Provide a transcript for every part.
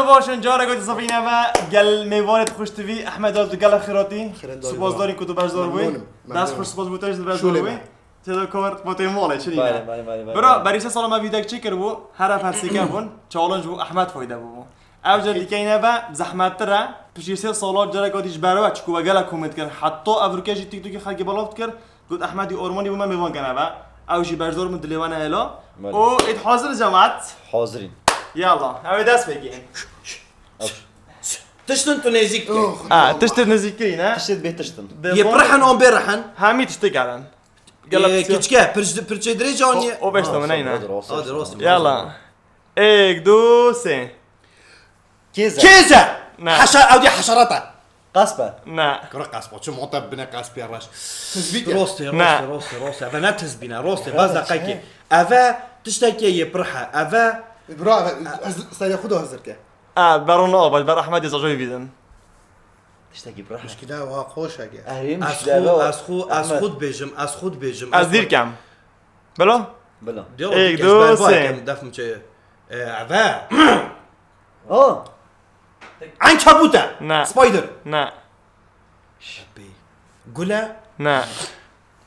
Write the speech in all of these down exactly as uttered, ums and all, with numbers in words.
Baş in, careke dî sefîne me gel mêvanê xweş T V, Ehmed Altu, gelek xêr hatî. Xêrendar Supasdarî bira. Ku tu beşdar bûyî. Memnûnim, Dest memnûnim. Xweş, spas bû te jî tu beşdar Şûlê bûyî. me. Tê de kar, bo tê malê, çi nîne? Belê, belê, belê, belê, Bira, belê. berî sê sala me vîdek çi kiribû, her ev her sêke bûn, challenge bû, Ehmed fayde bû. Ev jî dikeyne ve zehmettir e, piştî sê sala careka dî ji ber we, çiku we gelek komênt kir, heta ev rûke jî TikTokê xelkê belav dikir, got Ehmedî Ormanî bû me mêvan kene ve. Ew jî beşdar bûn dilê we nehêla. Belê. Û êd hazir cemaat. Hazirîn. Yalla, ew ê dest pê kîn. Tiştin tu nêzîk bû. Ha, tiştê nêzîk kirî, ne? Tiştê bê tiştin. Yê pirhin an bê rihin. Hemî tiştê gelin. Gela Ee, piçya. Kiçke, pirç-, pirçê dirêj an yê. O beş Ha, tamam, neyne? Hadi, olsun. Hadi, olsun. Yalla. Ek, du, sê. Kêze. Kêze! Ne. Haşa-, ew dî haşerata. Qaspe. Ne. Kura qaspa, çi mota bine qaspê reş. Tizbît e. Rostê, Ne. rostê, rostê, rostê. Eve ne tizbîne, rostê, Eve baz de ne qekê. çi? Eve tiştekê yê pirhe, eve Bira, eve, ez serê xwe de hazir ke. A, ber ona, ber Ehmedê Zajoyê vîdin. Tiştekî pirhe. Muşkila wa qoşeke. Erê, Ez muşkila xwe, wa. ez xwe, ez Ehmed. xwe dibêjim, ez xwe dibêjim. Ez Ez dîr kem. Bila? Bila. Diyor, Ek, bir kez du, berba sê. kem, def mi çe-, e, eve. Ha. Ankabute. Ne. Spider. Ne. Şepê. Gule. Ne.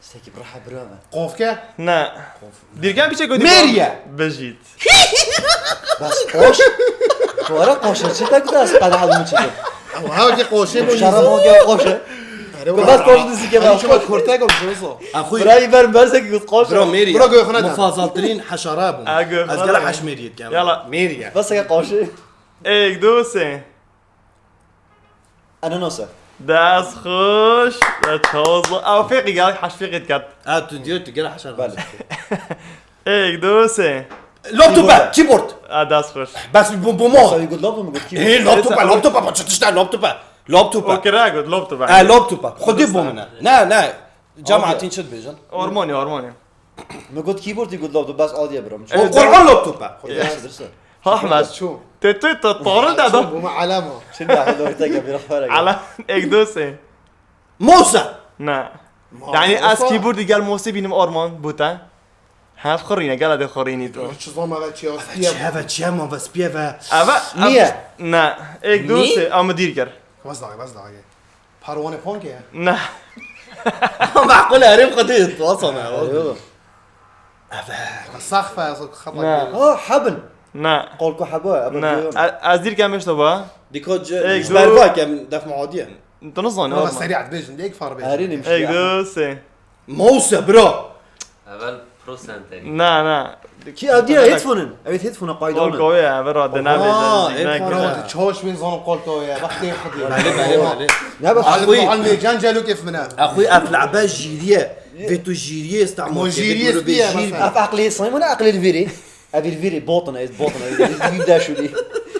Tiştekî bi reha bira me. Qofke. Ne. Qof. Dîrken piçek o dî Mêriye. Bijît. Bas qoş. Tu ara qoş e, çi tek de ez qada alımı çekim. Ama ha ki qoşe bu Şara yüzü. mo gel qoş e. Are Ku bas qoş dizî ke Hani bas şuma qoş. kurtek olmuş olsa. Axuy. Bira îber berse ki qoş e. Bro Mêriye. Bro göğüne de. Mufazaltrin haşara bu. Ha, göğüne Ez gala de. haş Mêriye dikem. Yala. Mêriye. Bas ke qoş e. Ek, du, sê. Ananas e. Dest xweş. Ya çawa zor. Ew fêqî gelek heş fêqî diket. Ha, tu diyor, tu gel haşar. Belê. Ek, du, sê. Laptop e, Keyboard. keyboard. Ha, dest xweş. Bes bu, bu mo. Savi got laptop mu got keyboard? He, laptop e, laptop e, bak, çatışta laptop e. Laptop e. O kira got laptop e. Ha, laptop e. Xwedî bu mine. Ne, ne. Cemaatîn çi dibêjin? Ormonî, ormonî. Min got keyboard, got laptop, bes adiye biram. O Quran laptop e. Xwedî çi dirse. Ahmet. Çû. Te tu te taril de Çû da. bu me alema. Çi de hado te ke bir xara. Ala ek, du, sê. Mouse. Ne. Ma Yani ez mouse. keyboard gel mose bînim orman bûte. Hev xirîne, gela de xirînî tu. Çi zama ve çi Çi heve çi hema ve spiye ve. Eve, Niye? Ne. Ek, du, Ni? sê. Ama dîr ker. Bas daha, bas daha. Parwane ponke. Ne. Maqul herêm xwedî tu asana. Yok. Saxfe, xata Ne. Ha, hebin. Ne. Qolku hebo, ebin Ne. diyorum. Ez, ez dîr kem işte ba. Dikkat Ek, ji du. berba kem def muadiye. Tu nizanî, Ama ama. Serî dibêjin, de ek far bêjin. Erînim Ek, du, sê. Mouse bro. Evel Pro Center. Na, na. Ki ev diye headphone-in. Evet, headphone-a qayda Kol ona. Koyê, ev ra de Aa, nabê, headphone-a. Çaş wê zano kol koyê. Bak tê xwedî. Bale, bale, bale. Ne bak. Axuy. An vê can celok efmine. Axuy ev lebe jîriye. Vê tu jîriye istemol. Mo jîriye spiye. Ev aqlê Simon aqlê viri. Ev viri botun, ez botun, ez bir de şuli.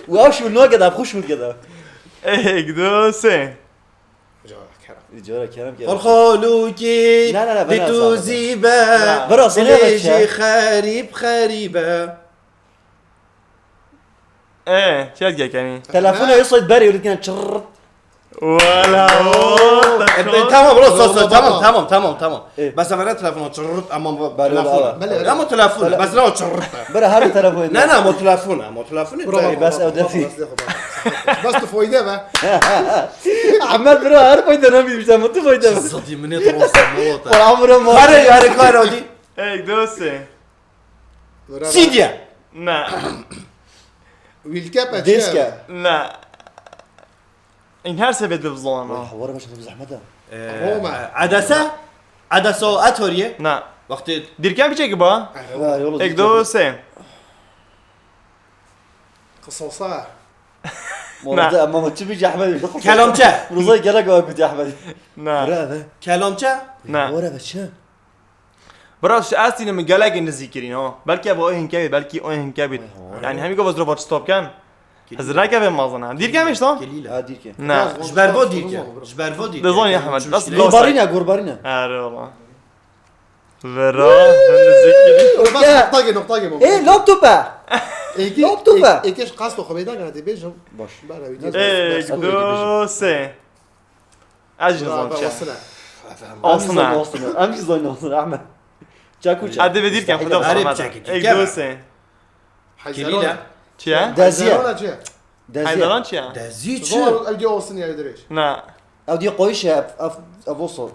Wa şu no geda, xu şul geda. Ek, du, sê. Cara kerem. Cara kerem ki. Xolxolûkî Ne, ne, ne, ben bi tu azam. zîbe. Bira, sana Lê bak jî ya. xerîb xerîbe. E, çet gekeni. Telefona yusayt beri yürütken çırrt. Wala. E, be, tamam bro, sos, sos, tamam, tamam, tamam, tamam. E. Bes evvela telefona çırrt, ama bu Bari telefon. ola. Bele, bele. Ama telefon, Bele. bes ne o çırrt. Bira her telefon. Ne, ne, ama telefon, ama telefon. Bro, Bari bak, bas bak, ev bak, defi. bas, bas, bas. Bas tu foyde be. Ahmet bira her foyde ne bilmiş, ama tu foyde. Zadi minnet olsun, ne oldu? Para bira ma. Kare, yare, kare, hadi. Ek, du, sê. Bira, bira. Sidye. Ne. Wilke pe Diske. Ne. În her sebet bi bizan Vay, ama. hawara başladı bir zahmet ha. Ee, Roma. Adasa? Adasa o at horiye. Na. Vakti Dirken bir çeki ba. Ha, yolu Ek, du, sê. Qisasa. Mola Na. da ama çi bir Ahmet. Kelamçe. Ruzay gerek var bir Ahmet. Na. Bira be. Kelamçe. Na. Hawara be çi? Bira, ez tînim gelekê nizî kirîn ha. Belkî ev o hinkevê, belkî o hinkevê. Oy, oy. Yani hemî gava zirova stop ken. Hizir nekeve mazana. Dîrke mi işte? Kelîle. Ha, dîrke. Ne. Biraz Ji ber vo konuşalım, dîrke. konuşalım. Ji ber vo dîrke. Dizon ya Ahmet, Muşkile. nasıl Gurbarîne, gurbarîne. Her ola. Vera, nizî kirîn. Bas Ya. nokta ge, nokta ge bu. Ê, laptop e. Êkê, Laptop e. êk-, êkê ji qas to xwe bêda gana dê bêjim. Baş. Bana wîdyo. Ek, du, sê. Ez jî Bravo, nizam çi. Wasile. Asna. Em jî zon, em jî zon, Ahmet. Çaku çak. Hadi ve dîrken Mustahil. Feda Garip Ahmet. çekik, Ek, gel. du, sê. Hezerona. Kelîle. Çi ye? Deziye. Hezerona çi? Dezî. Heyderan çi ya? Dezî çi? Zor ev diye olsun ya dirêj. Na. Ew diye qoyîş e, ev, ev, ev olsun.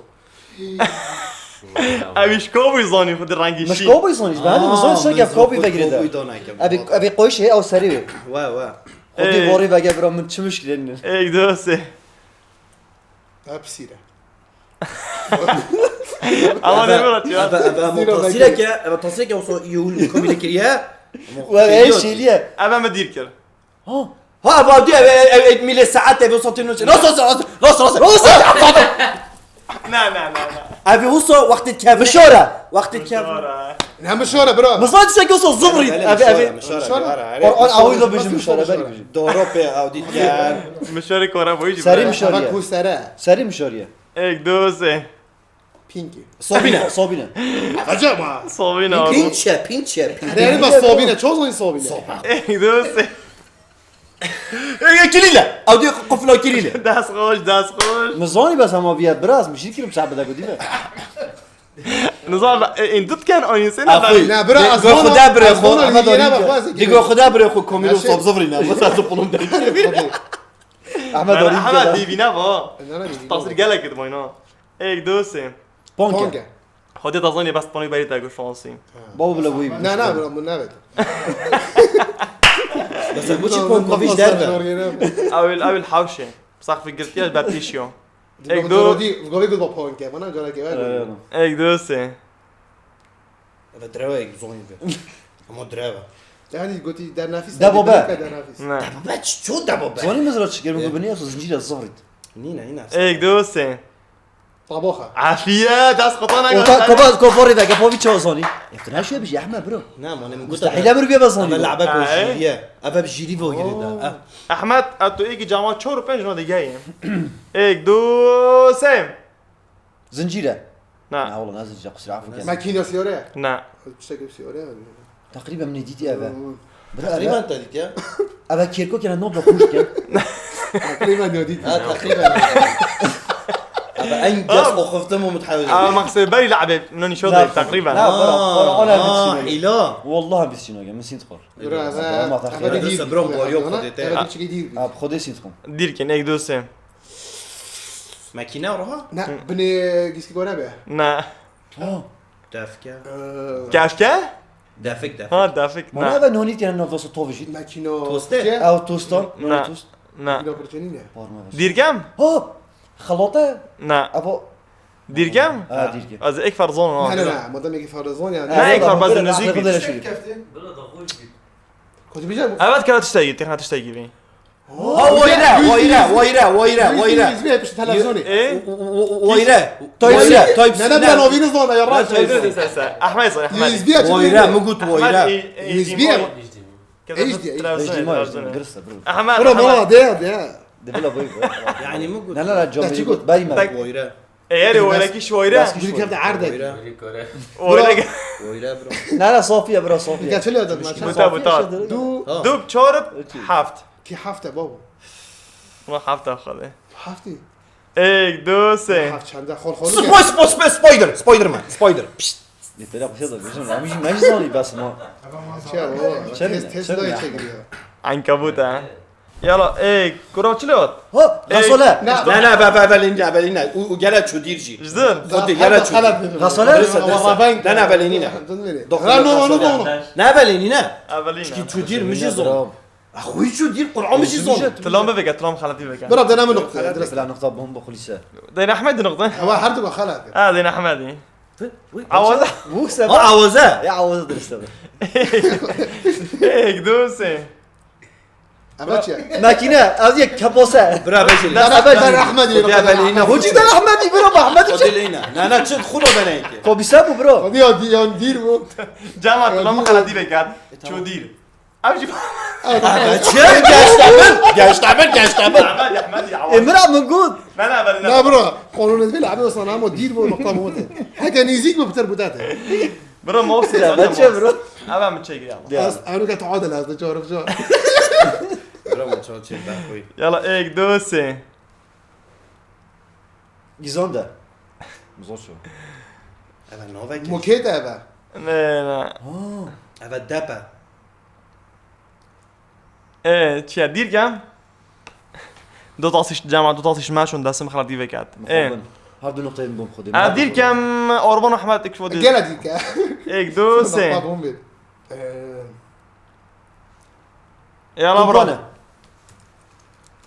Ev iş kovî zanî xwe di rengî şî. Miş kovî zanî, ben mi zon şek ev kovî vegire de. Ev, ev qoyîş e, ew serî wê. Wa wa. Xwedî Ey. Vorî vege bira min çi muşkilên ne. Ey dostê. Ev pisîre. Ama ne bira ya? Ev ev ev tasîreke, ev tasîreke olsun yul komile kiriye. Wa ey şêliye. Ev me dîr kir. Ha. Ha va diye ev ev ev mile saat ev olsun tinu. Nasıl nasıl nasıl nasıl nasıl. Na na na na. Ev olsun vakti kev. Mişore. Vakti kev. Ora. Ne mişore bira. Mesela çiçek olsun zıvrî. Ev ev. Mişore. Qur'an awî da bijim mişore ben bijim. Dorope avdît ya. Mişorê kora boyî jî. Serî bira. mişoriye. Bak bu sere. Serî mişoriye. Ey dostê. Pinki. Sobine. Sobine. Acaba. Sobine abi. Pinçe, pinçe. Reri bak sobine. Çoğu zaman sobine. Ey dostê. Ey kilile. Avdi kufla kilile. Dest xoş, dest xoş. Mi zanî bes hema viye biraz mi şîkirim sabe de godî be. Nizam, e, in dut ken oyun sene Afuy. ben. Ne bira Digo azmana. Xuda bire xo. Azmana Ama yine doğru bak ya. bazı Digo Xuda bire xo komîlo Gerçek. Sabzıvrî ne. Mesela tu pulum de. Ahmet Ama Arîn ama keda. dîvîne va. Ne ne bileyim. Tasir gelek dimoyna. Ey dostê. Ponke. Ponke. Xwedê dazanî bes panoy berî te gu şansî. Baba bile bu iyi. Ne ne bira bu ne bet. Mesela bu çi Ponkovic derve. Ewil ewil hawşê. Sax fikirtiye be pêşiyo. Ek Ek do- do. Govi gul ponke. Bana göre ki ver. Ey dostê. Evet dreve ek zon gibi. Ama dreve. Yani goti der nefis. Debobe. Der nefis. Ne. Debobe ço debobe. Zonî mizra çikirim, bu beni yapsa zincîre zıvrît. Nina nina. Ey dostê. Taboxa. Afiye, dest qutana Ota koba koforî veke povi ço zonî. Eftir her şey bir şey Ahmet bro. Ne ama ne Mustahil emir bir bazon. Ama labe Ha, ko jiriye. Eve jiri vo girida. Ahmet, eto eki cama çor pênc no de geyim. Ek dostê. Zincîre. Ne. Ne oğlum ne zincîre, kusura affı kes. Makine siyore. Ne. Çiçek siyore. Takriben ne dîtî eve. Bira eve. Takriben te dît ya. Eve Kirkuk yine nobla kuşt ke. Takriben ne dîtî. Ha takriben. Ama en gez oxuftum û muthawiz. Ama maqsed berî labe, no nîşo Ne, de takriben. ne, bırak. Ona, ona Ah, bitsin. Ila. Vallahi bitsin o gün. Min sînt xor. Bira eve. Ama Eve takriben. dî. Sabron bor yok xwedê te. Eve çiçek dî. Ab xodê sînt xom. Dîrkin, ek dostê. Makine roha? Ne, binê gîskî gore be. Ne. Ha. Defke. Ee, Kefke? Defik defik. Ha, defik. Mana Ne. Eve nonît yani nofta so tovijit. Makino. Toste. Çe? Ev tosta. Ne. Makino pirçenî ne? Parma bas. Dîrgem? Ha. Xelate. Ne. Avo. Dîrgem? Ha, dîrgem. Ez ek farzon ha. Ne ne ne. Madem ki farzon yani. Ne, ne, fark bazı Xelate nüzük xelate bir. leşik. Kötü bir şey mi? Evet, kara tişteki, têna tişteki bî. Ha wayre wayre wayre wayre wayre. Yüz bir yapıştı televizyonu. E? Wayre. Wayre. Type C. Ne ne ben ovini zor ya rahat. Ahmet zor, Ahmet. Yüz bir açık. Wayre mi got wayre. Yüz bir. H D, H D. H D mi? Girse bro. Ahmet. Bro bana de ya de. De bila boy. Yani mi got. Ne ne la Çi got? Berî me. Wayre. Eğer öyle ki şu öyle. Baskı Gülü kerde erde. Wayre. Öyle. Wayre bro. Ne ne Safiye bro Safiye. Geçeli adam maç. Buta, buta. Du. Ha. Dub çorb haft. Ki hafta baba. Ulan hafta xale. Hafti. Ek, du, sê. Haft çende xol xol. Spo spo spo Spider Spider-Man Spider. Pişt. Yeter ya kuşa da gözüm. Ramiji meclis zani bas ma. Şey baba. Çevir, Test test çevir daha ya. çekiliyor. Ankabut ha. Yala ek. Kura çili ot? Ha, gasole. Ne? Ne ne be be belini belini. U u gele çudirci. Jizdin. Hadi gele çudir. Gasole. Ne ne belini ne. Dokuz. Ne belini ne. Evelina. Çudir mi jizon. Axuy çudir Qur'an mi jizon. Tilam biveke, tilam xeletî biveke. Bira dene min nokta. Direkt. Bila nokta bomba kulise. Deyne Ahmed nokta. Ama her du xelet. Ha. Bu Ha awaze. Ha awaze. Ya awaze dirist abi. Ek, du, sê. Ama çi? Makine, az yek kapose. Bira beşe. Ben Ahmedî. Ya belini. Hoci de Ahmedî bro, Ahmedî O çi? dileyna. Na na çi xulo beneyke. Kobise bu bro. Hadi ya di yan dir bu. Cama tilam xeletî veke. Çudir. Ev jî. Çi geçtemir. Geçtemir geçtemir. Ahmed, Ahmed ya. Emir abi gun. Ne ne, Evelina. Na bro. Qonun edil abi sana ama dir bu nokta bu te. Heke nizik bu bitir bu date. Bro, mos Ya ya. ben çe bro. Ava mi çekir ya. Az anu ke taadil az da çoruf çor. Bira bu çal çek ben koy. Yala ek, du, sê. Gizon de. Mizon şu. Eve novek. Muket eve. Ne ne. Ha. Eve depe. Ê, çi ya, dîrkem? Du tasî ş-, cema, du tasî şima şûn, destim xelatî veket. Ê. Mixabin. Her du noktayên bom xwedê. Ha, dîrkem, Orban Ahmet, ikfo dî. Gela dîrke. Ek, du, sê. Nokta bom bir. Ee, Yala, bro. Kumkone.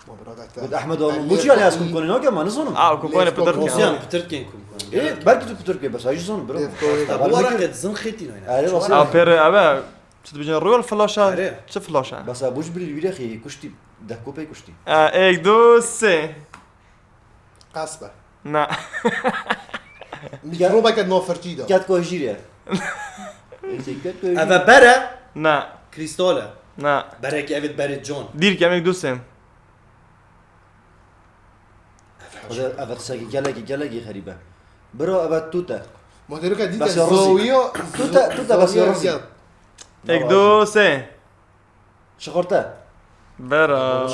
Ma bira, bete. Got Ahmet Orman. Belli Bu çi yani, ez Kumkone. Kumkone nake, ma nizonim. Aa, Kumkone Lefko pitir Kumkone. Ken. Yan pitir ken Kumkone. Ê, belkî tu pitir ke, bes, ay nizonim, bro. Lefko. Bes, Tabi bari olarak ket zin xetî noyne. Erê, Şu bas. Ara. Aa, pere, ebe, çi dibêjin, Royal Flush a? Erê. Çi Flush a? Bes, bu ji birî wî rexî kuştî, dehkopê kuştî. Aa, ek, du, sê. Qasbe. Na. Mikrobeke nofirçî de. Ketko jîrê. Eve bere. Na. Krîstal e. Na. Berekî evê berê John. Dîrkem, ek, du, sê. Eve, eve qiseyekî gelekî, gelekî xerîb e. Biro, eve tute. Modelika dîte. Bes ya Rozî. Zoya, tute, tute, bes ya Rozî. Ek, du, sê. Şixorte. Bera,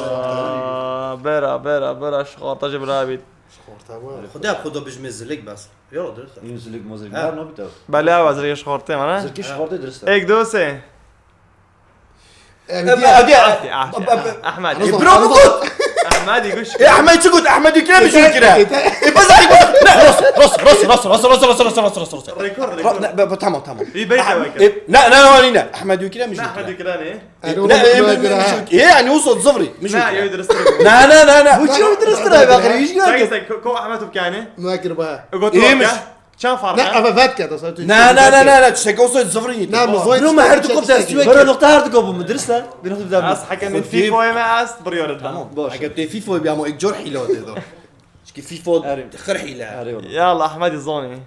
bera, bera, bera, şixorte jî bila bît. Şixorte bu. Xwedê xwe da bijmê zilik bes. Yoro, dirist e. Yun zilik mozilik. Ha. Ber nabît ew. Belê, ew zirgê şixorte me, ne? Zirgê şixorte dirist e. Ek, du, sê. Em Em diye- Adi, Adi, Adi, Ahmed. Adi. Bro, bu got. Ahmedî guş. E, Ahmed çi got? Ahmed kire mi jû kire? E, bes ay got. Ne, Ros, Ros, Ros. Rekor, rekor. Ne, be, be, tamam, tamam. Bir beyt Ah-, de bakın. E, ne, ne, ne, ne? Ahmed kire mi jû kire? Ahmed kire ne? Ero Ne, ne, ne, ne, ne, ne? E, yani, o sot zıvri. Mi jû Ne, kire? Yürü dürüst. Ne, ne, ne, ne. Bu çi dürüst? Bakın, hiç Sen, görmedim. Sen, ko, ko Ahmed Topkani. Nakir ba. Got E, Topkani. Çend fark Ne, ha? Eve vet ket, aslında Ne, ne, ne, ne, ne, tiştek olsa zıvırın Ne, yeter. Mizay Bro, me her du kop destî weke. Bro, nokta her du kop mu? Dirist e? Bir nokta bir. As, heke min Xwedî. FIFA me est, biriyor da. Tamam. Baş. Heke te FIFA bi ama ek cor hîla tê da. Çünkü FIFA Erê. Xir hîle. Erê oğlum. Ya Allah, Ahmet zoni.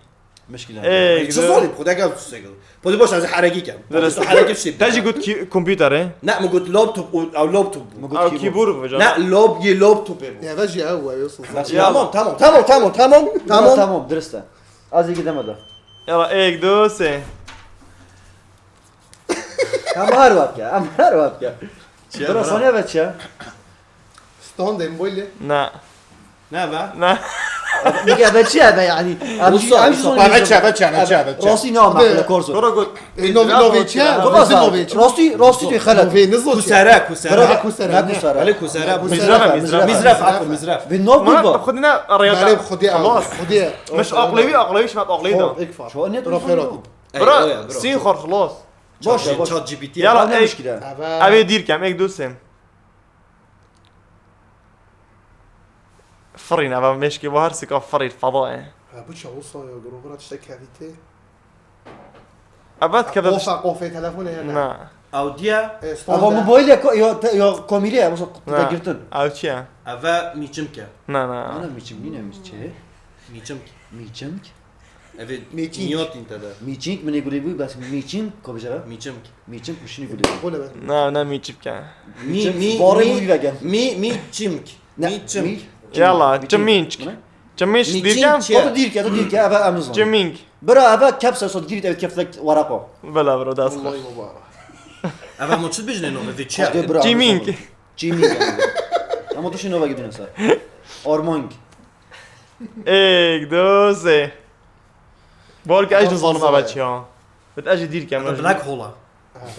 Mişkile. Ey, Hiç güzel. Zor, bu da gel tiştek. Bu da boş, az hareket kem. Dirist. Hareket şey. Te jî got ki kompüter e? Ne, mi got laptop, o, o laptop bu. Mi got Ew keyboard. Keyboard bu canım. Ne, lap, ye laptop bu. Ya, ve jî ew, ew, olsun. Bas Ya. ya. Tamam, tamam, tamam, tamam, tamam, tamam. Tamam, tamam, dirist e. Az iki deme de. Yala, ek, du, sê. Em her wak ya, em her wak ya. Çiye Bro, bira? Saniye ve çiye? Stand em böyle. Na. Ne be? Na. Nige ve çiye be yani? Em Usta, jî, em jî usta, saniye ben ve çiye, ve çiye, ve çiye, ve çiye. Rastî ne ama Be. le korso. Koro got. E, novi, Baba, novi çiye? baba, Baba, Novi, novi. Rastî, rastî tu xelet. Novi, ne zor. Kusere, kusere. Ne kusere? Belê kusere. Mizraf, mizraf. Mizraf, afu, mizraf. Bi nov Murat, kurba. Xwedî ne araya Belê da. Xwedî Xelas. Xwedî. Miş aqlevî, aqlevî şima aqlevî da. Hop, ek far. Şu an ne Bro, diyorsun? Xêr olsun. Ey, Bro, oya, bro. Sîn xor xelas. Boş ya, boş. Chat G P T. Yala, Tamam, ek. Müşkile. Eve. Eve dîrkem, ek, du, sê. Firîn, eve meşkê bu her sika firîn, feda ye. Ha, bu çawu sa ya, gro, bira tiştek kevî tê. Evet, kevî Qofa, qofê telefon ya, ne? Na. Ew diye. E, Ama standart. mobil ya, ko-, ya, te-, ya komîrê ya, mesela Ha. te girtin. Ew çi ye? Eve miçimke. Na, na. Ana miçim, yine miçe. Miçimke. Miçimk. Evet, Meçing. Niyatin te de. Meçing min ê gurê bû, bes meçing ko bijara. Miçimk. Meçing kuşinî gurê bû. Bu ne be? Na, na, miçimk e. Mi, Meçing, mi, barê mi, bû vegen. Mi, mi, çimk. Ne, Mi, çimk. mi, Yala, çiming. Çiming. Bu ne? Çiming Meçing dîrken? çi? O da dîrke, o da dîrke, eve em nizan. Çiming. Bira eve kepse sot girît, eve keftek waraqo. Bela bro, dest xweş. Vallahi baba. Eve mo çi bijne no, eve çi? Hadi bira, em Çiming. nizan. Çiming. Ama tu şi nova gidin sa. Ormang. Ek, du, sê. Balkî ez Çok nizanim fazla eve var. çi ya. Bet ez jî dîr kem, Ebe ez jî Black Hole.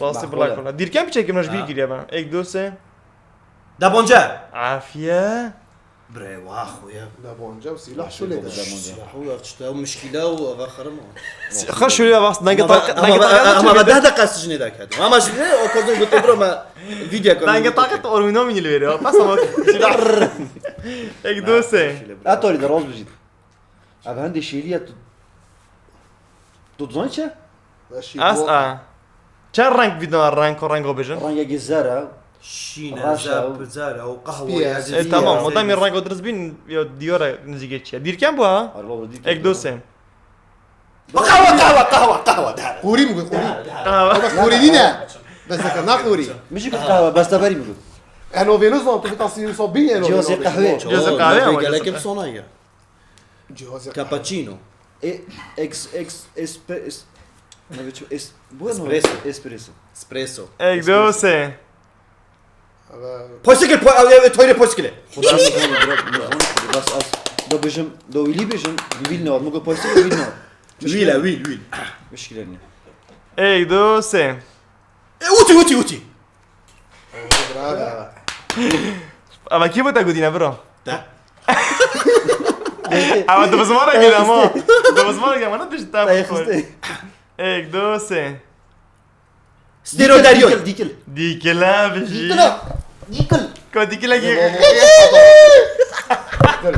Rastî Black Black Hole. Hole. Dîr kem çekim, ez jî Ha. bîr kiriye ben. Ek, du, sê. Debonce. Afiye. Bre, wah, xuya. Debonce û silah Aşırı şule de. Debonce. Ya, xuya, işte, o muşkile o, eve xırım o. Xir şule bas, denge Ama taqe, ben, denge ama taqe ben, ama ben çekildi. deh dakika sicine de kedim. Ama şimdi o kozun götü bro, ama video Denge taqe oyunu oynayabilir ya. Pas ama silah. Ek, du, sê. Atorî de roz bijît. Abi hende şêrî ya tu. Tu dizanî çi? Weşî As bo- a. Çend reng vîdona rengo rengo bêjin? Rengekî zer e. Şîn e, Reş e. Zer, zer e, û qehwe Spî ye, ye, spî E, ye. tamam, madem rengo dirist bîn, ya diyara nizîkê çi ye? Dîrken bu ha? Araba vurdu, Ek, du, sê. Qehwe, qehwe, qehwe, qehwe, der. Qorî mi got, qorî? Qehwe. Ama qorî nîne. Bes deke, na qorî. Min jî got qehwe, bes te berî min got. Eno vêno zan, tu bita sî wisa bîn eno Cihazê vêno qehwê. bêjin. Cihazê qehwê ama Gelek cihazê hep sona ye. Cihazê Cappuccino. E, ex, ex, espe-, es-, ne biçim, es-, bu ne? Espresso. Espresso. Espresso. Ek, du, sê. Eve Poysikil, po-, e, e, toyre poysikile. Xuda min zon bırak, min zon bas az. Da bêjim, da wîlî bêjim, wîl ne, mugo poysikil wîl ne. Wîl e, wîl, wîl. Muşkile ne. Ek, du, sê. E, uti, uti, uti. Eve kî bû te gotîne biro? Te. Ama tu bi zimanekî de ama. Tu bi zimanekî ama ne tişt te. Te xistê. Êk, du, sê. Stêro deryoy. Dîkil, dîkil. Dîkile bijî. Dîkila. Dîkil. Ko dîkile ki. Dîkil.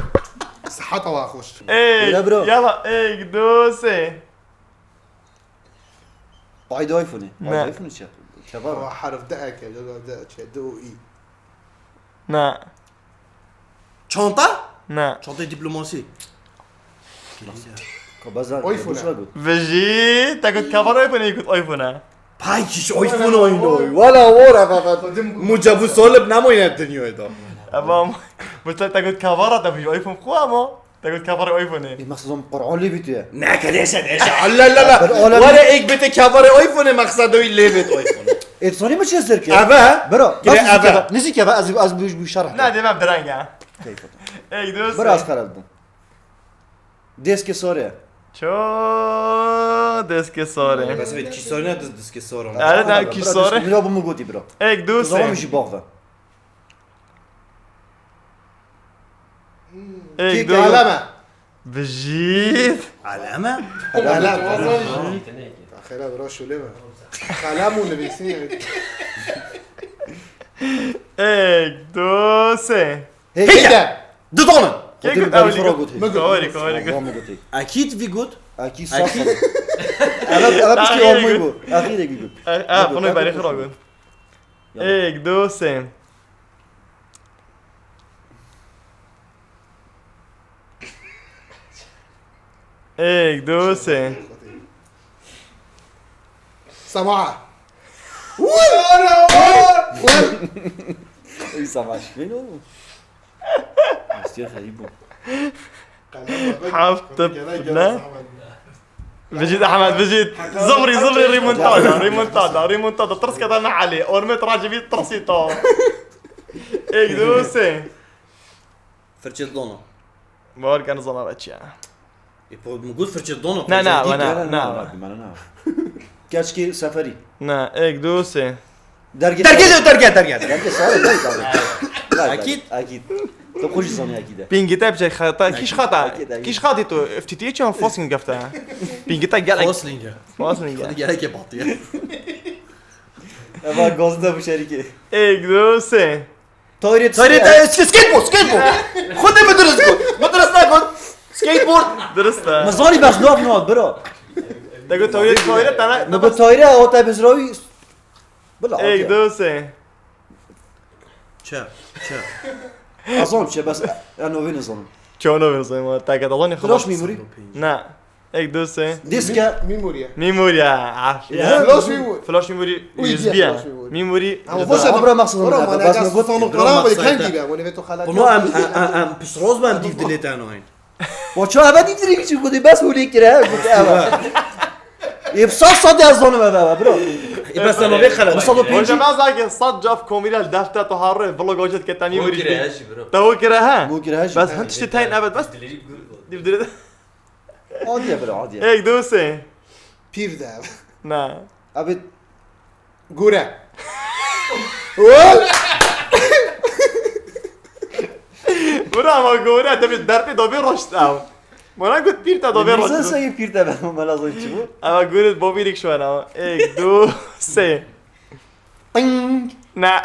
Sihata wa xweş. Êk, yala, êk, du, sê. Payda iPhone-ê. Ne. Payda iPhone-ê çi? Kevara. Wa herf de eke, de, de, çi, de û î. Ne. Çanta? Ne. Çantayê diplomasî. Ka baza iPhone-e. Boşa got. Vejî, te got kevara iPhone-ê, got iPhone-e. Pay kişi iPhone oynuyor. Wala wora baba. Mucebû salib nemoyne dinyayê de. Ama bu te, te got kevara, te bijî iPhone xwe ama. Te got kevarê iPhone-ê. Ê, mexsed zom Qur'an lê bîtiye. Ne, ke dêşe, dêşe. Allah, Allah, Allah. Were êk bête kevarê iPhone-ê, mexsed wî lê bêt iPhone-ê. Ê, tu zanî min çi ez derkir? Eve? Bira, kire eve. Nizîk eve, ez, ez bu, bu şer. Ne, demem direng ya. Keyf otur. Êk, du, sê. Bira, ez xerab bûm. Dêskê sare. Ço dêskê sare. Bes vê kî sare ne, diz-, diskê sare. Ere, ne, kî sare. Mira bu mu gotî bira. Êk, du, sê. Zaman jî bax ve. Êk, du. Aleme. Bijît. Aleme? Alem. Xêra bira şûlê me. Kalem û nivîsî. Êk, du, sê. Hêke. Hêke. Du dona. Kê got ew lî got? Min got. Kawarî, kawarî got. Min got. Akît vî got. Akît sas. Akît. Eve, eve piştî olmuy bu. Akît vî got. Eve, bunu berî xira got. Êk, du, sê. Êk, du, sê. Sema. Ey, sema şikmên oğlum. Heft, ne? Bijît Ehmed, bijît. Zivrî, zivrî, remontada, remontada, remontada. Tirsketa me Elî. Ormê tu racivî tirsî to. Êk, du, sê. Firçe dona. Bawer ke nizana ve çi ye. E, po, mi got firçe dona. Ne, ne, ne, ne. Keşkî seferî. Ne, êk, du, sê. Dergê, dergê, dergê, dergê. Dergê sağ ol, dergê. Akît. Akît. Tu xwe jî zanî akît e. Pingî te biçe xata, kîş xata. Akît, akît. Kîş xatî tu, F T T'yê çi an Fosling gefte. Pingî te gelek. Fosling e. Fosling e. Gelek e batiye. Eva gazda bu şerîkê. Êk, du, sê. Tayret, tayret, skateboard, skateboard. Xwedê min dirist got. Min dirist negot. Skateboard. Dirist e. Min zanî bes nav nav bira. Te got tayret, tayret, te ne. Min got tayret, o te bizrawî. Bila. Êk, du, sê. Çe, çe. Azam çe, bes en ovê nizanim. Çe en ovê nizanim, te ke dazanî xelas. Flash memory. Ne. Êk, du, sê. Diske. Mîmoriye. Mîmoriye. Aferin. Flash memory. Flash memory U S B ye. Flash memory. Mîmorî. Ama boş ver. Abra maqsadın. Bro, mana bas gaz mı bu? Sonu kalan böyle kendi be. Bunu ve to xalat. Bunu em, em, em, em pis roz ben div dilê te nayın. O ço eve div dilê için kudi bas öyle kire. Ê, sas sat ez zonim eve, bro. E, bes sen o ve xelat. Misal o pêncî. Hocam, ez agi sat caf komîrel defte to harre vlog ocet ke te mîmorî. Te o kire ha? Bu kire ha. Bes hin tiştê teyn evet, bes. Div dilê. Adiye bira, adiye. Êk, du, sê. Pîr de. Na. Abi. Gore. Bira ama gore, te bir dertê dovê roşt ew. Mana got pîr te dovê roşt. Sen sayı pîr te ben, bana zor çi bu? Ama gore bobîrik şu an ama. Êk, du, sê. Ting. Na.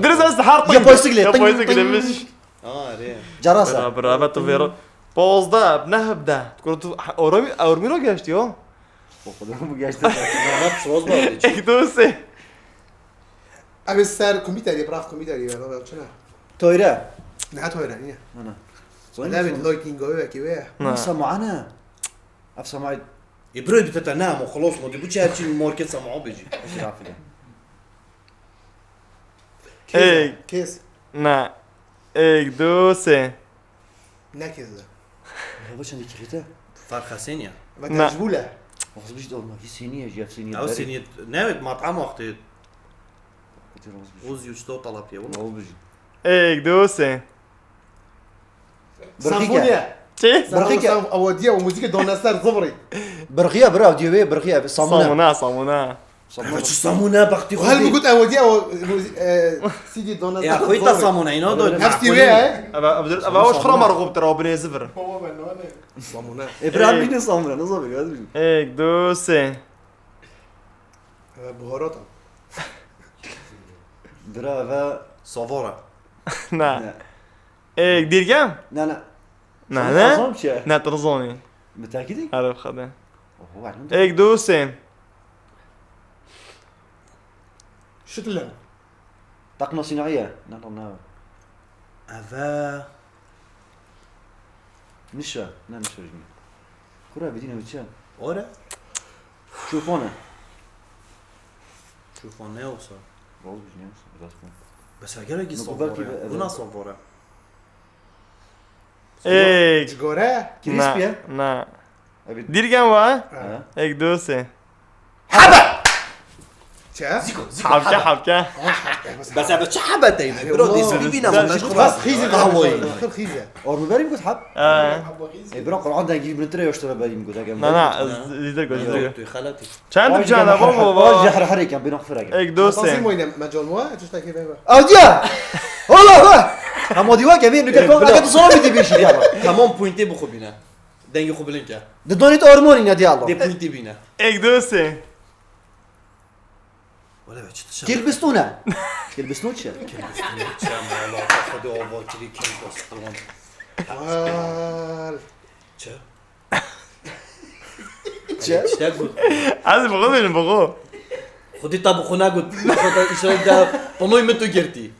Dirist ez har ting. Ya poysik le, ya ting, poysik ting. Lemiş. Aa, re. Carasa. Bira, bira, ve tu vêro. Pozda, ne hebde. Kuru tu, ha, orami, ormiro geçti o. O kadar mı geçti? Mehmet Soz var hiç. Êk, du, sê. Abi ser komîterî, bırak komîterî ya, lan çına. Toyre. Ne toyre, niye? Ana. David Lloyd Kingo ve ki ve. Na. Samana. Af samay. E, bro, bir tane ama, xelas mı? Bu çerçi market sama beci. Eşrafile. Êk. Kes. Na. Êk, du, sê. Ne kes de. Ya bu çendî kirîte? Farka seniye. Ve tecbule. Vazgeç de olma. Hi seniye, jef seniye. Ew seniye, ne evet, mat'am vakti. Oz yüz to talap ya, bunu. Oldu. Êk, du, sê. Samfoniye. Çi? Samfoniye, o müzik donester zıvri. Birxiye, bira, diye ve birxiye, samuna. Samuna, samuna. Ev çi samûne bextî xwe. Hel bigot ew diye o e, C D dana. Ya xwe ta samûne îna do. Hepsî wê ye. Ev ev ev aş xira mar xobtir o binê zivir. Samûne. E bira bîne samûne, ne zabi ya. Ek, du, sê. Ev buharata. Bira ve savora. Ne. Ek, dirgem? Ne ne. Ne ne. Azam çi? Ne, tu zanî. Mütekîdî? Arif xade. Oho, var mı? Ek, du, sê. Şitilen. Takma sinayiye. Ne tam ne. Eve. Nişe. Ne nişe jimi. Kura bidîne biçe. Ore. Çufane. Çufane yoksa. Roz bijne yoksa. Biraz mı? Bes eger ki savore. Bu nasıl savore? Ey. Cigore. Crisp ya. Na. Dirgen wa? Ha. Ek, du, sê. Hebe! Çe? Ziko, ziko. Habke, habke. Bes abi çi hebe teyne? Bro, dîs bibîne. Bes xîzî. Qahweyî. Xîzî. Ormu verîm got hab. E, bira Qur'an dengî bin tire yoştura verîm got. Na na, zîdir got, zîdir got. Tu xelatî. Çend cana baba baba. Jehre hereken bin xfirek. Ek, du, sê. Tazî moyne mecal wa, tiştekî bebe. Avdiya. Allah Allah. Hema diwa ke bir nüke kon. Aga tu sonra bir bir şey ya. Tamam, pointi bu xubine. Dengê xwe bilind ke. Di donî tu ormonî ne diya Allah. Dê pointî bîne. Ek, du, sê. Wele be, çi tişe? Kilbistûn e. Kilbistûn çi? Kilbistûn çi? Mala xwe de ava kirî kilbistûn. Al. Çi? Çi? Tiştek got. Ez bi xwe bêjim, bi xwe. Xwedî ta bi xwe negot. Xwe ta îşev de panoyê min tu girtî.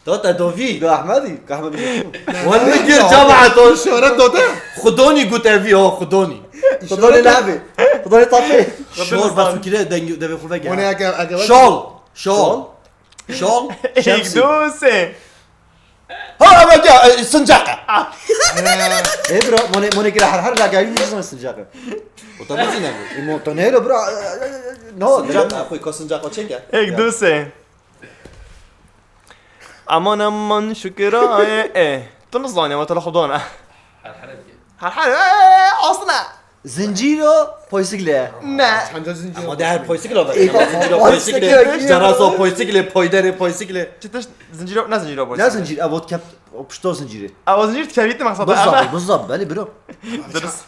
Dota dovî. Do Ahmedî, Ahmedî. Wal min gir cemaat o şohret dota. Xudonî got evî o, Xudonî. Xudonî navê. Xudonî tapê. Şor bas kire dengî devê xwe vege. Mone eke, eke. Şol. Şol. Şol. Şemsî. Ek, du, sê. Ha, ama ya, e, sincaqa. E bro, mone, mone kire her her lagayî ne zaman sincaqa. O tabii ki ne bu? E, montanero bro. No. Sincaqa, xwe ka sincaqa çeke. Ek, du, sê. Aman aman şükür ay e. Tu nizanî ama telefon dana. Her her e. Her her e, aslında. Zincîro poysigle. Ne. Çanda zincîro. Ama de her poysigle var. Zincîro poysigle. Ceraso poysigle, poydere poysigle. Çitiş zincîro, ne zincîro poysigle? Ne zincîr? Ev ot kep, o pişto zincîri. Ev zincîr tevît mi masada? Bizzab, bizzab, belê biro. Dirist.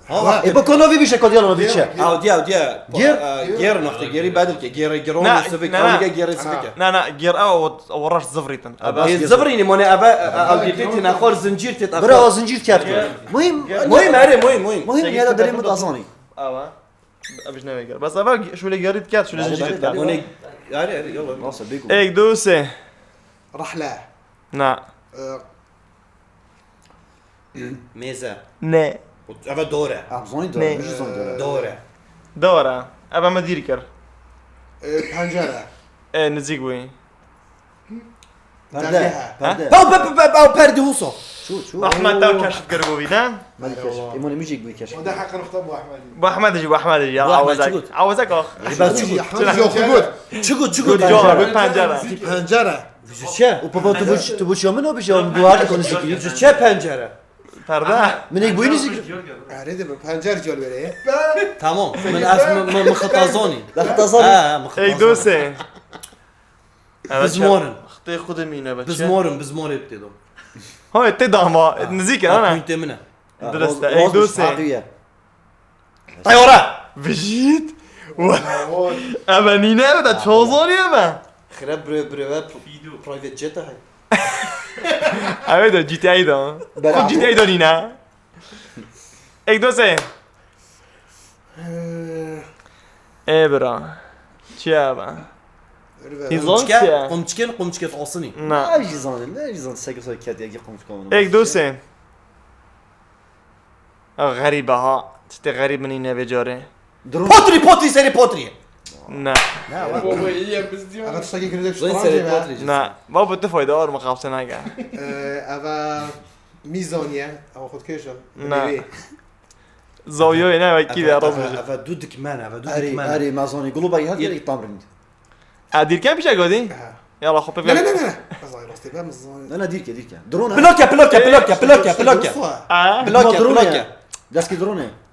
Ha, e, bu konu bir şey, kodiyan bir şey. Awdiya, awdiya. Gêr? Gêr noxte, gêrî bedil ke, gêrê giron sivik, awdiya gêrê sivik. Na, na, gêr ew, o raş zivrîtin. Ê zivrînî, mane eve, awdiya tê naxor zincîr tê. Bira, o zincîr kefte. Muhim, muhim, erê, muhim, muhim. Muhim, ya da derê min azanî. Awa. Ev ji neve gêr. Bes eve şule gêrî diket, şule zincîr diket. Mane, erê, erê, yola. Nasıl, bêgû. Ek, du, sê. Rahle. Na. Mêze. Ne. Eve dor e. Em zanî dor e, Ne. Min jî zanî dor e. Dor e. Dor e. Eve me dîr kir. E, pencere. E, nizîk bûyî. Perde. Dergeh e. Perde. Ha, pe, pe, pe, pe, perde huso. Çû, çû. Ahmet taw keşif kir bû vî, ne? Mali keşif. Eyvallah. Îmanê min jî bûyî keşif. O da heqin xwe bu Ahmedî. Bu Ahmedî jî, bu Ahmedî jî. Ya, Bu Ahmed awazek. Çi got? Awazek o. Ahmed çi got? Ahmed yok, bu got. Çi got, çi got? Got, got, got pencere. Pencere. Vî çi? Û baba, tu bu, tu bu çiya min o bişe, em duvar dikon zikî. Vî çi pencere? Perde. Min ek bûyî zikî. Erê de bi pencer cal verê. Tamam. Min ez, min, min, min xeta zanî. Da xeta zanî. Ha, min xeta zanî. Ek, du, sê. Evet, Bizmorin. Xtê xwe de mîne be. Bizmorin, bizmorê bi tê do. Ha, tê dama. Nizîk e, ha, ana. Pointê min e. Dirist e. Ek, du, sê. Tayora! Bijît! Ev e nîne, ev e de çozanî ev e. Xireb bire, bire ve private jet e. Ev e de G T A de. Bela. Xwe G T A de nîne. Ek, du, sê. Ê bira. Çi ev e? Hîzon çi ye? Qumçikên, qumçikê tosînî. Na. Ne jî zanin, ne jî zanin. Seke seke kediye ki qumçik olmadı. Ek, du, sê. Xerîbe ha. Tiştê xerîb min îne vê carê. Drone. Potrî, potrî, serê potrî. Ne. Ne, Baba, iyi ya, biz diyor. Aga tiştekî girêdek Zayıf şutran serê cebe. Potrî. Ne. Baba, tu fayda var mı, kapsana gel. Ee, eve mîzaniye, ama xudkeşin. Ne. Zawiyoyê ne, wekî de raz bêje. Eve du dikmen, eve du dikmen. Erê, erê, mezanî. Gulo bey, her gelek tam rind. A, dîrken pîşe godî? Aha. Yala, xwe pê. Ne, ne, ne, ne. Ez ay rastê be, mezanî. Ne, ne, dîrke, dîrke. Drone. Piloke, piloke, piloke, piloke, piloke. A? Piloke, drone piloke. Deskî drone.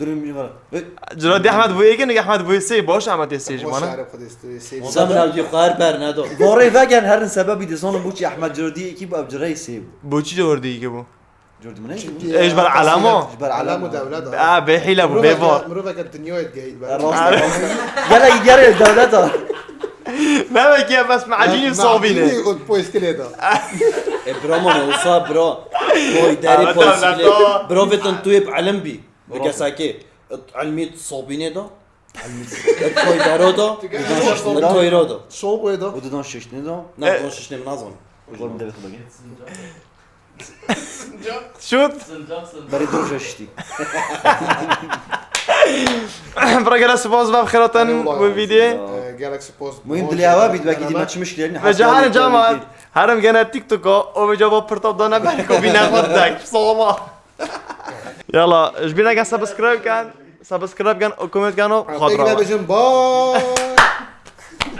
Durum var. Ciro di Ahmet bu yeke, ne Ahmet bu sê, baş Ahmet sê ji Ama bana. şarap xwe destê sê. Oda min ev jî xwar ber nedo. Varê vegen herin sebebi de sonun bu çi Ahmet Ciro diye ki bu ev Ciro sê. Bu çi cor diye ki bu? Ciro diye ne? Ej ber alamo. Ber Alamo alamo. dewlet. A be hila bu be var. Miroveke dinyayê digehît ber. Rast. Gele gere devlet ha. Ne be ki bes macini sobine. Ot poiskilê da. E bira mane usa bira. Koy deri poiskile. Bira vetin tu yê bi elim bî. Bi kesakê. Elmî sobine da. Koy dero da. Koy ro da. Şob wê da. O dudan şiştini da. Ne don şişne min nazon. Oğlum de bakayım. Şut. Beri dur şişti. Bira gele spas ve xeyratan bu video. Ee, Gelek spas. Muhim dilê hava bit belki dîme çimiş kilerin. Ve cahane cama. Herim gene TikTok'a o ve cevap pırtav dana ben ko bine xwedek. Salama. Yala, ji bîr neke subscribe ken. Subscribe ken û comment ken û xwe Pek dirawe. Bejim, bye.